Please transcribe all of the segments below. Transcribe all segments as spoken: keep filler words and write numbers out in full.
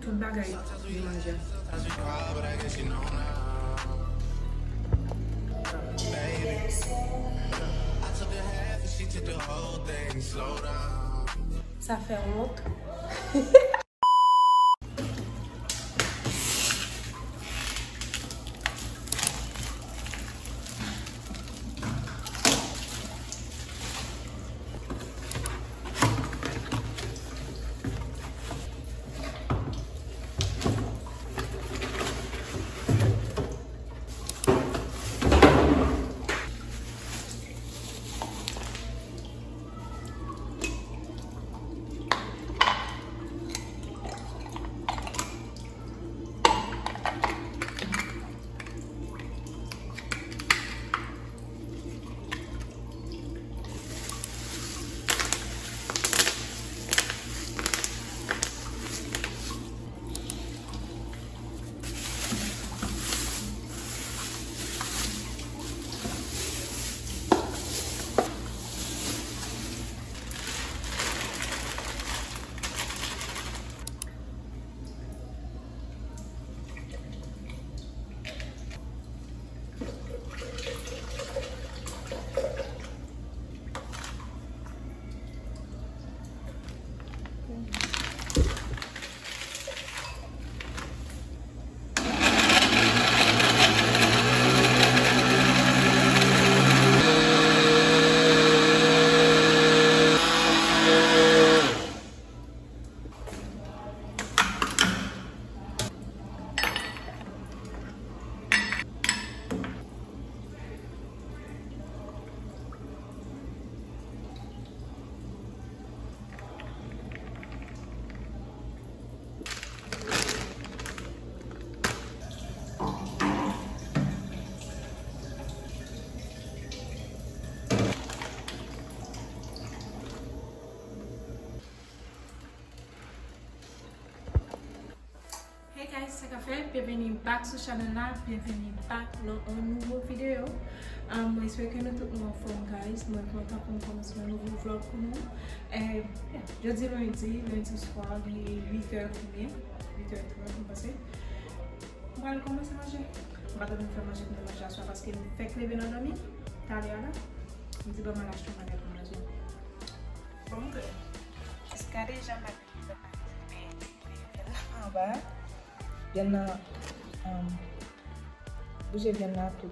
Tout bagay li manje. Sa fè wont. Hey guys, sa k ap fèt? Byenveni back sou chanèl la, byenveni back nan yon nouvo videyo. Um, mwen espere ke nou tout nou anfòm, guys. Mwen kontan pou m kòmanse yon nouvo vlog pou nou. Eh, yeah. Jodi lendi, lendi swa, li uit è konbyen? Uit è trant, m panse. M pral kòmanse manje. M pa t anvi fè manje pou manje aswè paske m fèk leve nan dòmi talè a la. M di, "Bon, m al achte yon bagay pou manje." Bon, montre. Gade jan bagay yo fèt la. Anba. Vyann nan, um, bouje vyann nan tou.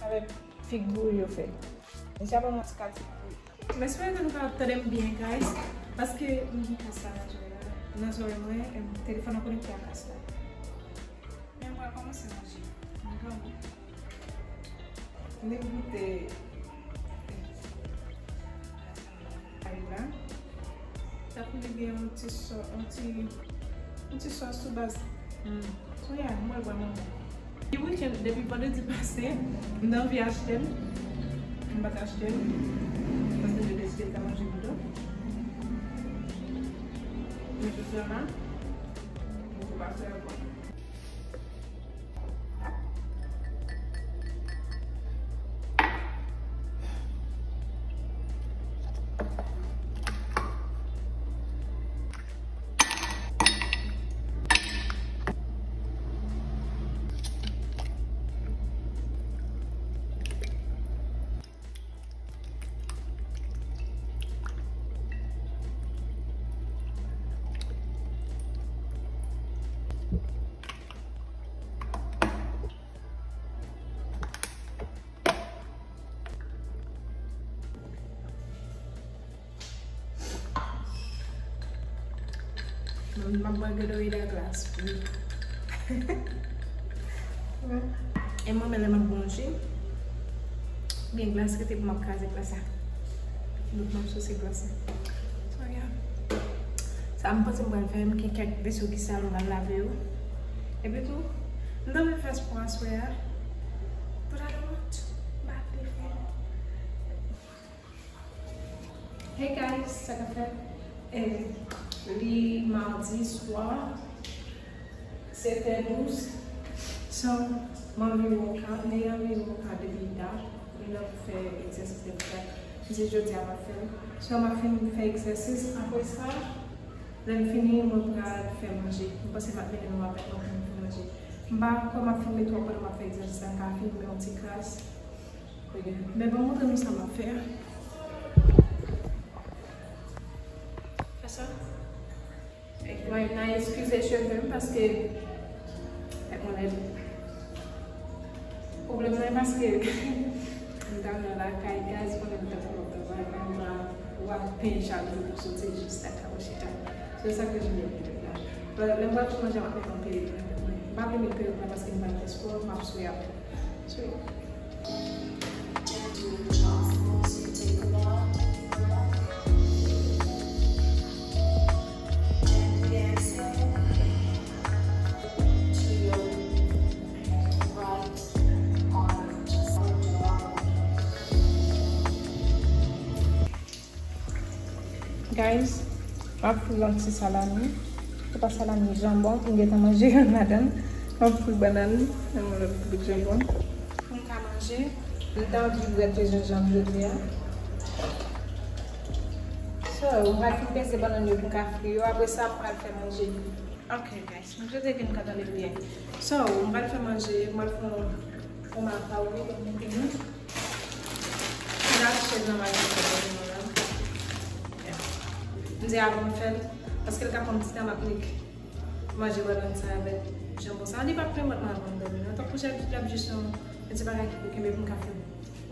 Avèk fig bouri yo fè. Deja ban mwen ti kalite bouri. M espere ke nou kapab tande m byen, guys, paske m gen kas la nan zòrèy la. Nan zòrèy mwen, em, telefòn nan konekte ak kas la. Men mwen kòmanse manje. M granmoun. Vin goute kari la. Tankou li gen yon ti sò, yon ti, yon ti sòs sou baz. Hmm. So yeah, mwen wè manman. Depi wikenn, depi vandredi pase, m te anvi achte l. M pa t achte l. Paske m te deside m ta manje bouda. Men jodi a la, m tou pase ankò. M ap bwè Gatorade a glas, wi. E mwen menm lè m ap bwè yon ji, oubyen glas rete pou m ap kraze glas la. Donk m ap souse glas la. So, yeah. Sa m panse m pral fè, m gen kèk veso ki sal, m pral lave yo. Epi tou, m ta vle fè spò aswè a. But I don't want to. M pa vle fè. Hey guys, sa k ap fèt? Eh, li madi swa, sèt è douz. So, m anvi woka, m te anvi woka depi da. Li la pou fè egzèsis de fè. M di jodi a m ap fè l. So, m ap fin fè egzèsis. Apre sa, Lè m fini, mwen pral fè manje. Mwen panse m ap mennen nou avèk mwen pou nou fè manje. M pa kwè m ap filme twòp pandan m ap fè egzèsis la, m ka filme yon ti kras. Men ban m montre nou sa m ap fè a. Fè sa. Mwen nan eskize cheve m paske tèt mwen rèd. Pwoblèm nan paske m ta nan lakay, guys, konnen m ta pran travay, mwen pa wè pen chak jou pou soti jis lakay ou chita. Se sa ke je viens de la. Lè m pral tou manje, m ap met yon perik nan tèt mwen. M pa vle met perik la paske m pral fè spò, m ap swe apre. Swe. Guys, m ap fri yon ti salami. Se pa salami, janbon, m gentan manje youn ladan l. M ap fri bannann, nan yon lòt bout janbon. Pou m ka manje, m ta anvi brèd e janjanm jodi a. So, m pral fin peze bannann yo pou m ka fri yo. Apre sa, m pral fè manje. Ok, guys, m swete ke nou ka tande m byen. So, m pral fè manje, m pral fè yon, yon makaroni, donk, m te gen. M te achte nan mache nan la. Yeah. M di avan m fè l, paske l ka pran m ti tan, m ap nik manje bannann sa avèk janbon sa. Li p ap pèmèt mwen avan m dòmi, non. Tankou se, l ap jis yon, yon ti bagay ki pou kenbe pou m ka fè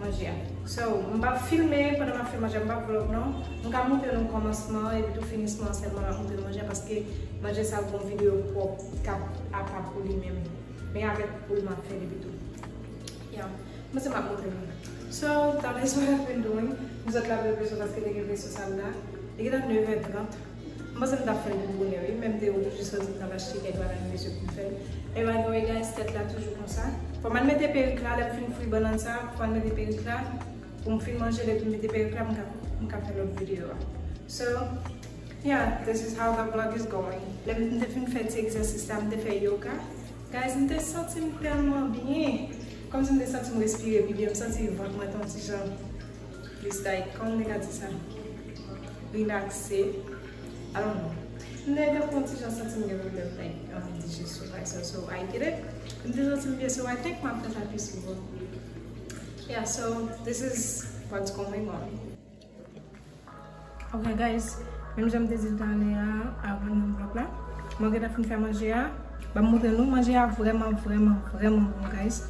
manje a. So, m p ap filme pandan m ap fè manje a, m p ap vlog, non. M ka montre nou kòmansman epi tou finisman an sèlman, m ap montre nou manje a, paske manje sa gon videyo pwòp k ap apa pou li menm. Men avèk poul m ap fè li pito. Yeah. Mwen se m ap montre nou. So, that is what I've been doing. M sot lave veso paske te gen veso sal la. Li gentan nèf è trant. M panse m t ap fè l pou bonè, wi. Men m te oblije soti m t al achte kèk bagay m bezwen pou m fè l. E by the way, guys, tèt la toujou konsa. Fò m al mete perik la, lè m fin fri bannann sa, fò m al mete perik la. Pou m fin manje, lè m mete perik la, m ka, m ka fè lòt videyo a. So, yeah, this is how the vlog is going. Lè m te fin fè ti egzèsis la, m te fè yoga. Guys, m te santi m tèlman byen. Kòmsi m te santi m respire pi byen. M santi vant mwen te yon ti jan plis, like, kòman m te ka di sa? Rilakse. I don't know. M te tankou yon ti jan santi m gen pwoblèm, like, anvi dijesyon, like, so, so I get it. M te santi m byen, so I think m ap fè sa pi souvan. Yeah, so this is what's going on. Ok, guys, menm jan m te di l talè a, avan nan vlog la, mwen gentan fin fè manje a. Ban m montre nou, manje a vrèman, vrèman, vrèman bon, guys.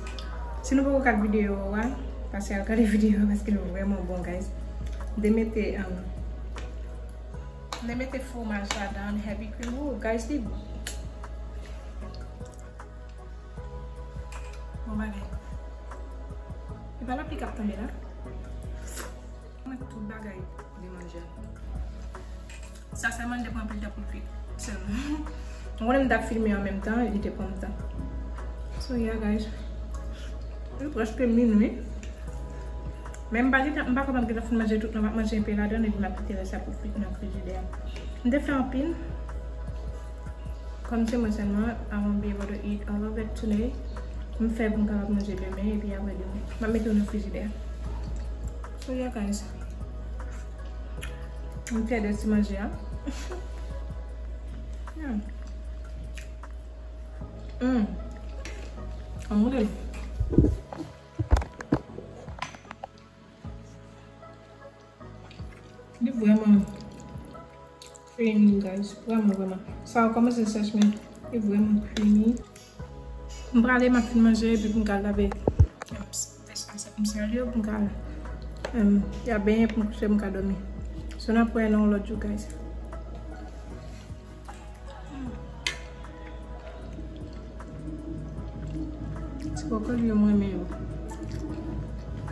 Si nou poko gad videyo a, pase al gade videyo a, paske l vrèman bon, guys. M te mete, um, m te mete fwomaj ladan, heavy cream. Oh, guys, li bon. Bon bagay. E pa lapli k ap tonbe la. Mwen tout bagay de manje. Sa sèlman li te pran anpil tan pou l fini. Sèlman. Mwen menm m t ap filme an menm tan, li te pran tan. So yeah, guys. Li prèske minwi. Men m pa gentan, m pa kwè m ap gentan fin manje tout non, m ap manje enpe ladan l epi m ap kite rès la pou frit nan frijidè a. M te fè anpil. Kòm se mwen sèlman, I won't be able to eat all of it today. M fè pou m kapab manje demen, epi apre demen, m ap mete yo nan frijidè. So yeah, guys. M fyè de ti manje a. Yeah. Mm. Anmwey. Li vrèman creamy, guys. Vrèman, vrèman. Sa a kòmanse sèch, men li vrèman creamy. M prale, m ap fin manje, epi pou m ka lave, um, vès-, m sal yo, pou m ka, um, ya benyen, pou m kouche, pou m ka dòmi. So, n ap wè nan yon lòt jou, guys. Ti bwokoli yo, mwen renmen yo.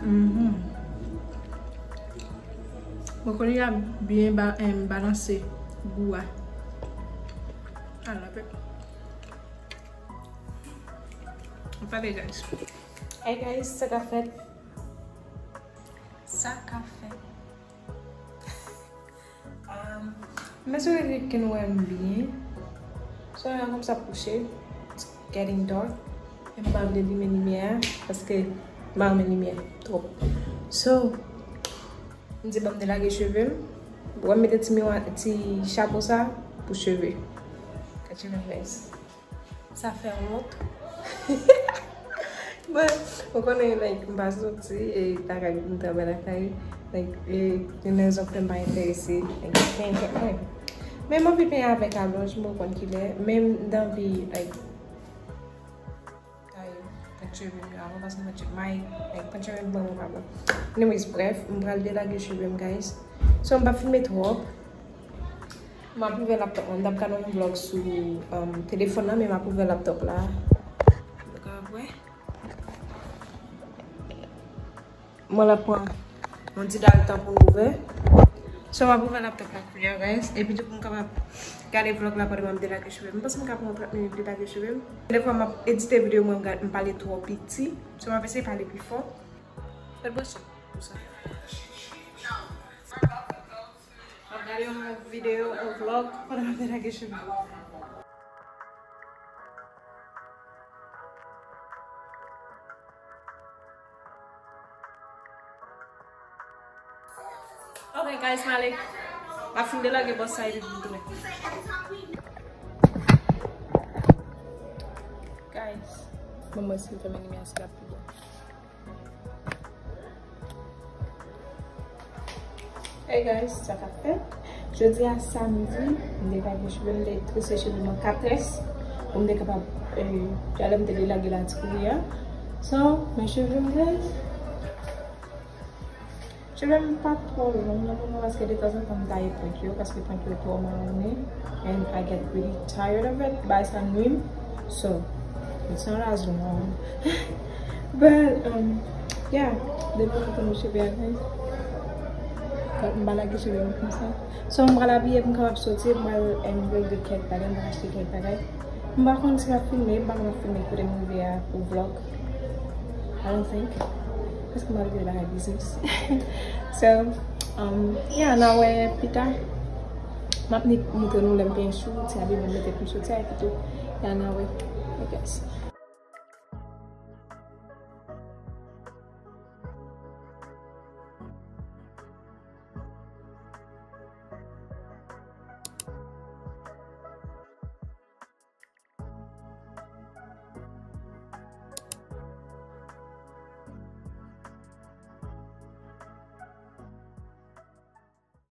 Mhm. Bwokoli a byen ba-, em, balanse gou a. I love it. Pale, guys. Hey, guys, sa ka fèt. Sa ka fèt. Um, m espere ke nou wè m byen. Solèy la kòmanse ap kouche. It's getting dark. E m pa vle limen limyè a, paske m pa renmen limyè twòp. So, m di ban m delage cheve m. Wè m mete ti miwa, ti chapo sa. Pou cheve. Gad cheve m, guys. Sa fè wont. Bon, ou konnen, like, m pa soti, e lakay m travay lakay. Like, e, gen rezon fè m pa enterese, like, penyen tèt mwen. Men m anvi penyen avèk alonj, m pa konn kilè. Men m t anvi, like, taye pent cheve m yo avan, paske pent cheve m, like, pent cheve m vrèman pa bon. Anyways, bref, m pral delage cheve m, guys. So, m p ap filme twòp. M ap ouvè laptop mwen. M t ap gade yon vlog sou, um, telefòn nan, men m ap ouvè laptop la. Nou ka wè. Mwen la pran yon ti dal tan pou m ouvè. So, m ap ouvè laptop la kounye a, guys. Epi, depi m kapab gade vlog la pandan m ap delage cheve m. M panse m ka pran trant minit delage cheve m. Dèfwa, m ap edite videyo mwen, m gad, m pale twò piti. So, m ap eseye pale pi fò. Fèt bwè sou pou sa. M ap gade yon videyo, yon vlog, pandan m ap delage cheve m. Ok, guys, m ale. M ap fin delage bòs sa epi m tounen. Guys, ban mwen si m fèmen limyè a, si l ap pi bon. Hey guys, sa k ap fèt? Jodi a samdi, m te lage cheve m, m te trese cheve m an katès pou m te kapab, eh, talè m te delage la ti kouri a. So, men cheve m, guys. Cheve m pa twò long nan moman paske detanzantan m taye pwent yo, paske pwent yo twò mawonnen. And I get really tired of it. Bagay sa nwi m. So, it's not as long. But, um, yeah, depi m konn cheve a, guys. M pa lage cheve m konsa. So, m pral abiye pou m kapab soti, m pral, um, regle kèk bagay, m pral achte kèk bagay. M pa konn si m ap filme, m pa konn ap filme kote m rive a pou vlog. I don't think. Paske m ap vin bagay biznis. So, um, yeah, n a wè pita. M ap ni montre nou lè m penyen chou, ti abiman m mete pou m soti a, epi tou, yeah, n a wè. I guess.